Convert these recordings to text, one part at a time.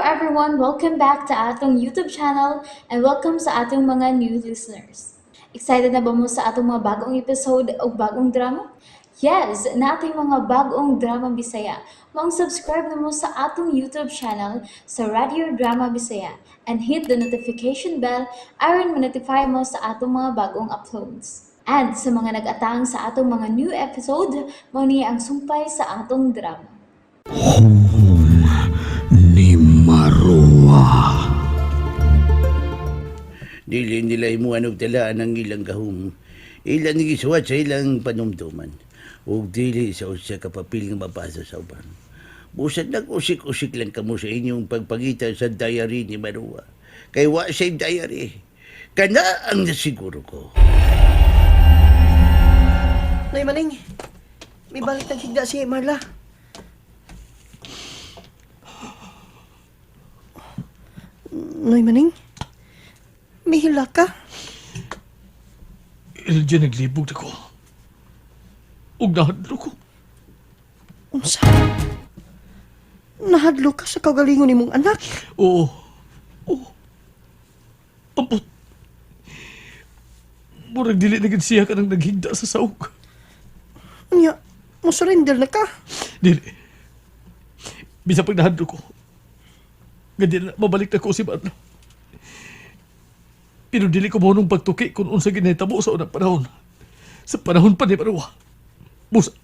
everyone! Welcome back to atong YouTube channel and welcome sa atong mga new listeners. Excited na ba mo sa atong mga bagong episode o bagong drama? Yes, naa tay mga bagong drama Bisaya. Maong subscribe na mo sa atong YouTube channel sa Radio Drama Bisaya and hit the notification bell aron ma-notify mo sa atong mga bagong uploads. And sa mga nag-atang sa atong mga new episode, mao ni ang sumpay sa atong drama. Ni Marua. Dili nila imuan og talaan ang ilang gahom. Ilang gisuwat sa ilang panumduman. Ug dili sa usa ka papel nga mabasa sa uban. Busad nag-usik-usik lang kamo sa inyong pagpangita sa diary ni Marua. Kay wa siya diary. Kana ang nasiguro ko. Nay Maning, may balik ng higda si Marla. Noy Maning, may hila ka? Ilja, naglibog na ko. Ug nahadlo ko. Unsa? Nahadlo ka sa kaugalingon nimong anak? Oo. Oo. Ambot. Murag dili na gid siya kanang naghigda sa saug. Unya, mo surrender na ka. Dili. Bisan pag nahadlo ko, nga na mabalik na ko si Marla. Pero dili ko mohunong pagtuki kung unsa ginahitabo sa unang panahon. Sa panahon pa ni Marwa. Busa,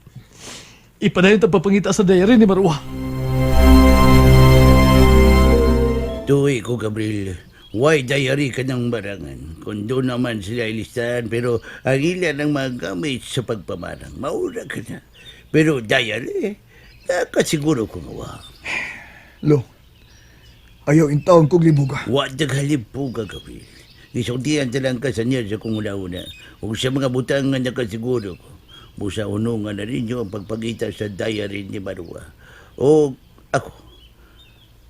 ipadayon ta papangita sa diary ni Marwa. Tuwi ko, Gabriel. Why diary ka ng barangan? Kung doon naman sila ilistahan, pero ang ilan ang mga gamit sa pagpamarang, maura ka na. Pero diary, nakasiguro ko nga wa. Lo, ayaw intawon kog libuga. Wa naghalib po ka, Gabriel. Gisultihan ta lang ka sa niya sa kung una-una. Ug sa mga butang nga nakasiguro ko. Busa uno nga na ninyo ang pagpagita sa diary ni Marua. O ako,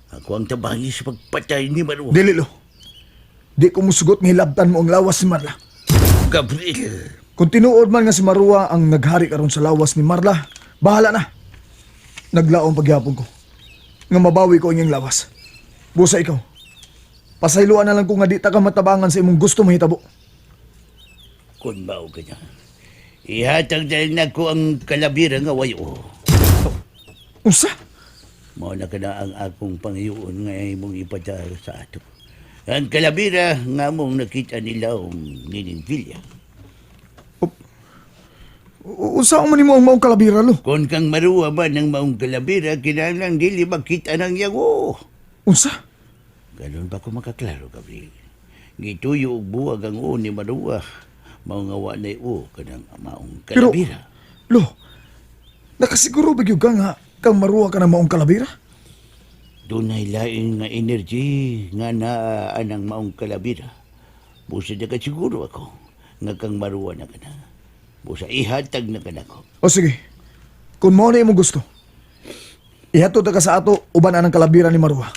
ako ang tabangi sa pagpatay ni Marua. Dili, lo. Di ko musugot nga hilabtan mo ang lawas ni Marla. Gabriel! Kung tinuod man nga si Marua ang naghari karon sa lawas ni Marla, bahala na. Naglaom pagyapon ko. Nga mabawi ko ang iyang lawas. Busa ikaw. Pasayloan na lang ko nga di ta ka matabangan sa imong gusto mahitabo. Kung mao ka na, ihatag dahil na ko ang kalabira nga wayo. Unsa? Mao na ka na ang akong pangayuon nga imong ipadala sa ato. Ang kalabira nga mong nakita nila ang nining Villa. Unsa man nimo ang maong kalabira, lo? Kung kang maruwa ba ng maong kalabira, kinahanglan dili makita ng yago. Unsa? Ganun ba ko makaklaro, Gabriel? Gituyo og buwag ang o ni Maruwa. Mao nga wa na'y o kanang maong Pero- kalabira. Lo, nakasiguro ba gyud ka nga kang Maruwa ka ng maong kalabira? Dunay lain nga energy nga naa anang maong kalabira. Busa na siguro ako nga kang maruwa na ka na. Busa ihatag na ka nako. O sige, kung mao na imong gusto, ihatod ta ka sa ato uban anang kalabira ni Marwa.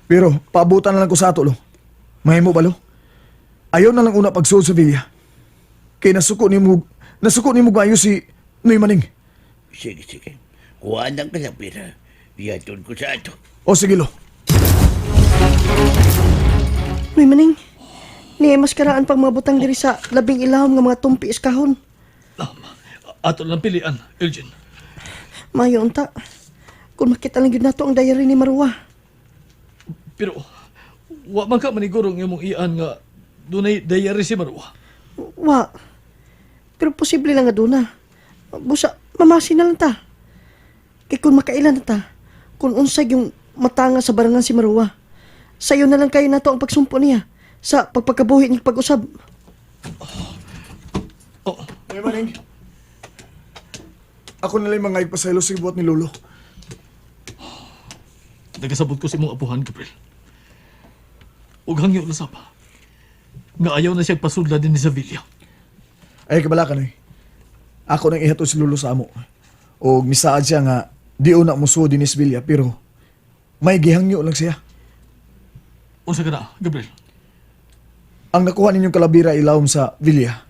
Pero paabutan na lang ko sa ato, lo. Mahimo ba, lo? Ayaw na lang una pagsuod sa villa. Kay nasuko nimo maayo si Noy Maning. Sige, sige. Kuha ng kalabira. Ihatod ko sa ato. O sige, lo. Noy Maning, niya maskaraan pang mga butang diri sa labing ilawom nga mga tumpi is kahon. Ato lang pilian, Elgin. Mayo unta. Kung makita lang gyud nato ang diary ni Marwa. Pero, wa man ka maniguro ng imong ian nga dunay diary si Marwa. Wa. Pero posible lang nga duna. Busa, mamasi na lang ta. Kay kung makailan na ta, kung unsay yung matanga sa barangan si Marwa, sayo na lang kayo nato ang pagsumpo niya sa pagpagkabuhi niya pag-usab. Oh, Noy Maning. Ako na lang mga ipasaylo sa gibuhat ni Lolo. Nagasabot ko sa imong apuhan, Gabriel. Ug hangyo na sapa. Nga ayaw na siya pasudla din ni sa villa. Ay kabala ka, Noy. Ako nang ihatod si Lolo sa amo. O misaad siya nga di una musuod din sa villa pero may gihangyo lang siya. Unsa ka na, Gabriel? Ang nakuha ninyong kalabira ilawom sa villa.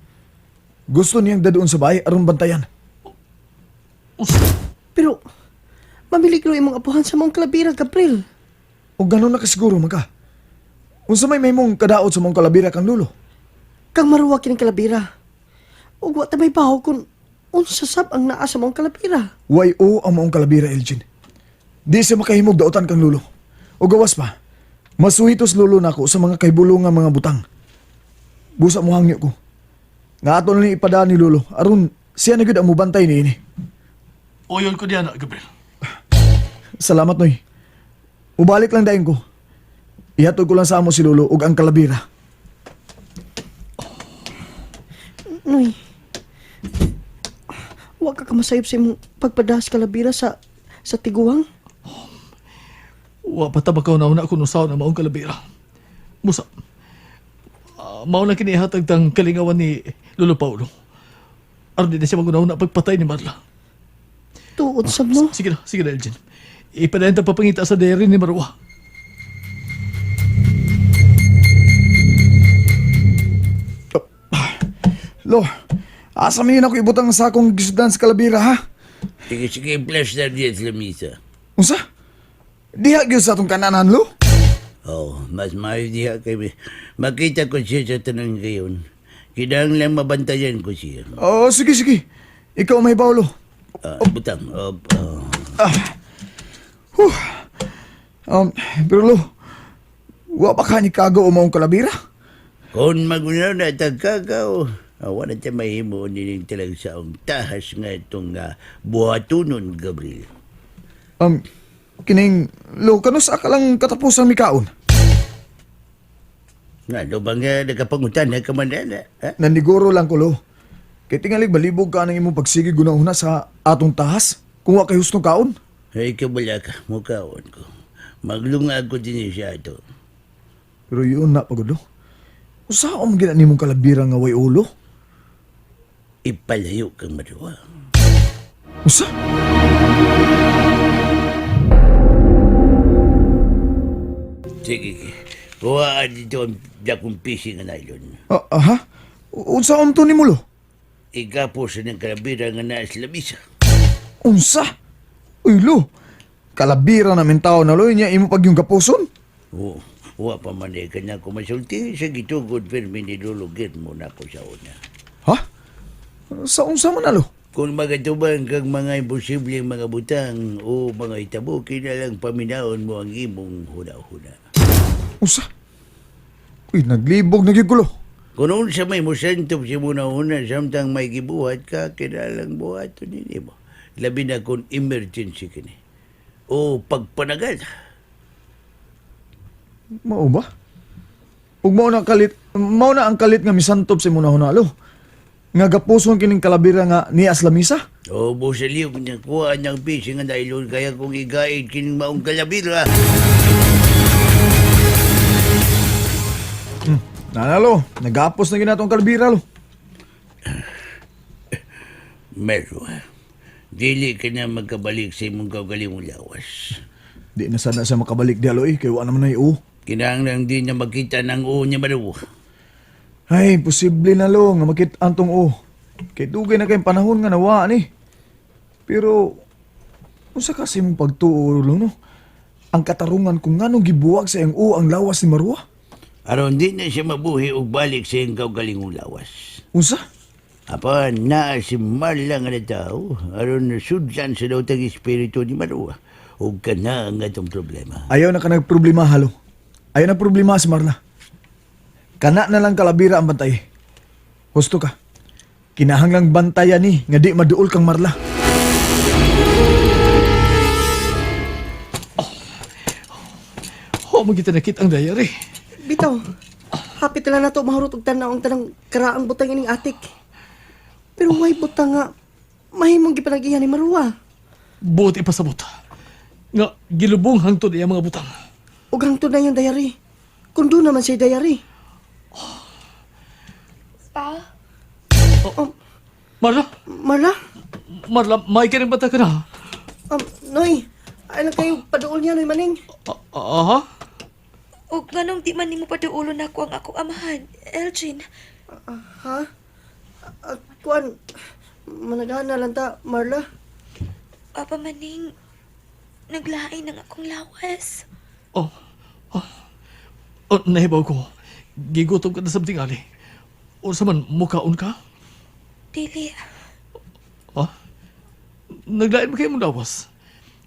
Gusto niyang dadoon sa bahay aron bantayan. Unsa? Pero, mamiligro imong apuhan sa mong kalabira, Gabriel. O ganun na kasiguro man ka. Unsa may mahimong kadaot sa mong kalabira kang lulo? Kang Maruwa kining kalabira. Ug wa ta may baho kung unsa sab ang naa sa maong kalabira. Way o ang maong kalabira, Elgin. Di siya makahimog daotan kang lulo. O gawas pa, masuhitos lulo nako sa mga kahibulong nga mga butang. Busa mo hangyo ko. Nga ato na ipadaan ni lulo, aron siya na gyud ang mubantay niini. Oyon ko diyan, Gabriel. Salamat, Noy. Ubalik lang dayon ko. Ihatod ko lang sa amo si Lolo ug ang kalabira. Noy. Wa ka kamasayop sa imong pagpadahas kalabira sa tiguang. Wa pa ta makauna-una kung usaw na maong kalabira. Musa, mao lang kinihatag tang kalingawan ni Lolo Paulo. Aron di na siya maguna-una pagpatay ni Marla. Tuod sab no. Sige na, Elgin. Ipadayon ta papangita sa diary ni Marwa. Lo, asa man yun ako ibutang sa akong gisudan sa kalabira, ha? Sige, sige, flash na diyan sa lamisa. Unsa? Diha gyud sa atong kananan, lo? Oh, mas maayo diha kay makita ko siya sa tanang gayon. Kinahanglan mabantayan ko siya. Oh, sige, sige. Ikaw may bawlo. Ah, butang. Oh, oh. Huh. Pero lo, wa pa ka ni kago o maong kalabira? Kung magunaw na tagkagaw, wala tayo mahimo nining talang saong tahas nga itong buhatunon, Gabriel. Kining, lo, kanus akalang katapusan mi kaon? Nga, do ba nga nagkapangutan na kamanana? Ha? Naniguro lang ko, lo. Kay tingalig balibog ka ng imong pagsige gunahuna sa atong tahas kung wa kay hustong kaon. Ay, kabala ka, mukhaon ko. Maglungag ko din siya ito. Pero yun na pagod, lo. Usa ang gina nimong kalabira nga way ulo? Ipalayo kang maduwa. Usa? Sige, kuhaan dito ang dakong pisi nga nylon. Ah, aha? Unsa ang to nimo, lo? Igapo sa ng kalabira nga naas lamisa. Unsa? Uy, lo. Kalabira na tao na, lo. Inya imo pag yung kapuson. Oo, wa pa man eh, kanya ko masulti sa gitugod pirmi nilulugin mo na ko sa una. Ha? Sa unsa man na, lo? Kung magatubang kang mga imposibleng mga butang o mga itabo, kinalang paminaon mo ang imong huna-huna. Unsa? Uy, naglibog na gyud ko, lo. Kung unsa may musentop si muna-una samtang may gibuhat ka, kinalang buhaton ninyo mo. Labi na kung emergency kini. O pagpanagal. Mao ba? Ug mao na ang kalit, mao na ang kalit nga misantob sa imong nahuna, lo. Nga gapuson kining kalabira nga nias lamisa. O busaliyog niya, kuha niyang pisi nga nylon kaya kung igaid kining maong kalabira. Nanalo, nagapos na ginatong kalabira, lo. Meron. Dili ka na magkabalik sa imong kaugalingong lawas. Di na sana siya makabalik di, lo, eh. Kay wa naman na o. Kinahanglan din na makita ng uo niya maluwa. Ay, posible na, lo, nga makita ang tong o. Kay dugay na kayong panahon nga nawa ni. Pero, unsa kasi mong pagtuo, lo, no? Ang katarungan kung nganong gibuwag sa iyang o ang lawas ni Marwa. Aron di na siya mabuhi og balik sa iyang kaugalingong lawas. Unsa? Apan naa si Marla nga na tao, aron sudlan sa daotang espiritu ni Marwa. Ug kana ang atong problema. Ayaw na ka nagproblema, halo. Ayaw na problema si Marla. Kana na lang kalabira ang bantay. Husto ka. Kinahanglang bantayan ni nga di maduol kang Marla. Ho, magita nakita ang diary. Bitaw. Hapit na lang nato mahurot og tan-aw ang tanang karaang butang ining atik. Pero way butang nga mahimong gipanagihan ni Marwa. Buot ipasabot. Nga, gilubong hangtod iya mga butang. Ug hangtod na yung diary. Kung doon naman siya diary. Pa? Oh, Marla, Marla? Marla, may ka rin bata ka na. Noy, ay lang kayo paduol niya, Noy Maning. Aha? Ug nganong di man nimo paduulon nako ang akong amahan, Elgin? Ha? Kuan, managana lang ta, Marla. Papa Maning, naglain ang akong lawas. Oh. Oh, nahibaw ko. Gigutom ka na sa tingali. Unsa man, mukaon ka? Dili. Ha? Naglain mo kayo mong lawas.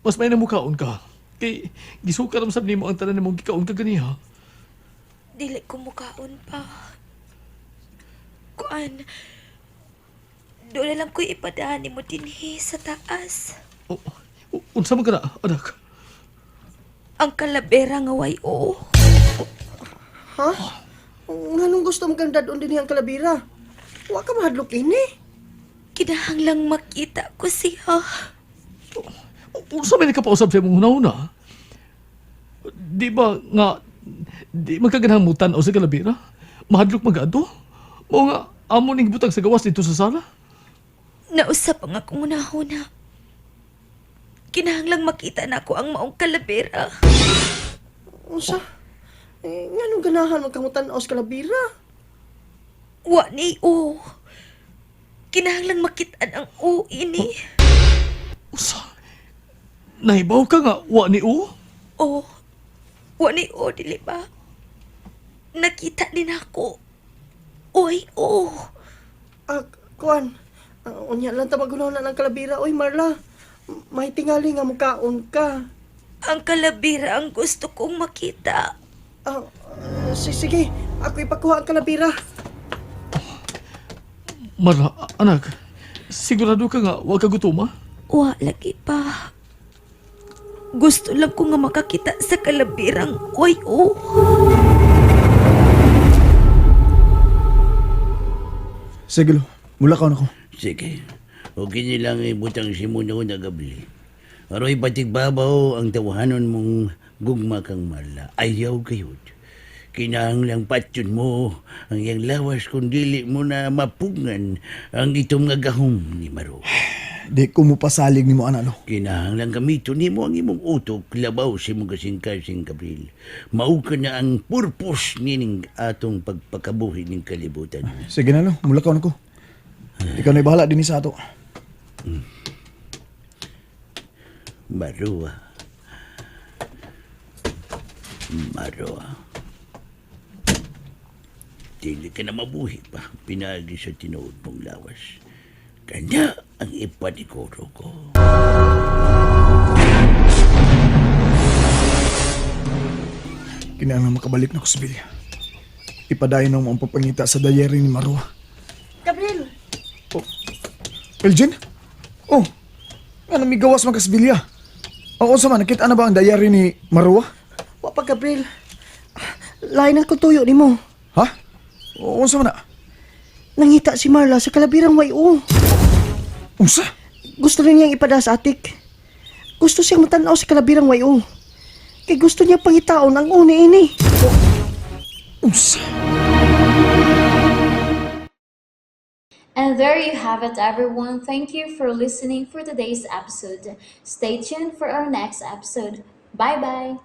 Mas may mukaon ka. Kay gisuka ram sab nimo ang tanan nimong gikaon ka ganiha. Dili ko mukaon pa. Kuan. Doon na lang ko'y ipadaan nimo dinhi sa taas. O, unsa man ka na, anak? Ang kalabera nga way o. Ha? Nganong gusto mo kang dadon din ang kalabira? Wa ka mahadlok ini. Kinahanglang makita ko siya. Unsa may nakapausab sa imong hunahuna? Di ba nga di magkaganang mutan o sa kalabira? Mahadlok mag-adto? Mao nga amo ning butang sa gawas dito sa sala. Nausap ang akong hunahuna. Kinahanglang makita na ako ang maong kalabera. Unsa? Eh, nganong ganahan man kang tan-aw sa kalabira? Wa ni o. Kinahanglang makitaan ang o ini. Usa. Nahibaw ka nga wa ni o? O. Wa ni o, dili ba? Nakita din ako. Oy, o. Ah, kuan. Unya lang ta magunahon ng kalabira. Oy, Marla. May tingali nga mukaon ka. Ang kalabira ang gusto kong makita. Ah, sige, ako ipakuha ang kalabira. Marla, anak, sigurado ka nga wa ka gutom, ah? Wa lagi pa. Gusto lang ko nga makakita sa kalabirang oy o. Sige, lo. Mula ka na ko. Sige. O kini lang ibutang si muna ko nagabli. Aroy patigbabaw ang tawahanon mong gugma kang mala. Ayaw kayod. Kinahanglang patyon mo ang iyang lawas kung dili mo na mapungan ang itong nga gahom ni Maro. Di ko mo pasalig ni mo, ana, lo. Kinahanglang gamiton nimo ang imong utok labaw sa imong kasing-kasing Gabriel. Mao ka na ang purpose nining atong pagpakabuhi ning kalibutan. Sige na, lo. Mula ka na ko. Ikaw na bahala din sa ato. Marua. Marua. Dili ka na mabuhi pa. Pinagi sa tinuod mong lawas. Kanya ang ipanikoro ko. Kinahanglan makabalik na ko sa Bilya. Ipadayon na mo ang papangita sa diary ni Marwa. Gabriel! Oh. Elgin? Oh, ano may gawas man ka sa Bilya? Ang unsa man, nakita na ba ang diary ni Marwa? Wa pa, Gabriel. Lain ang kutuyo nimo. Ha? O, unsa man na? Nangita si Marla sa kalabirang wayo. Unsa? Gusto rin niyang ipada sa atik. Gusto siyang matanaw sa kalabirang wayo. Kay gusto niya pangitaon ang uni ini. Unsa? And there you have it, everyone. Thank you for listening for today's episode. Stay tuned for our next episode. Bye bye.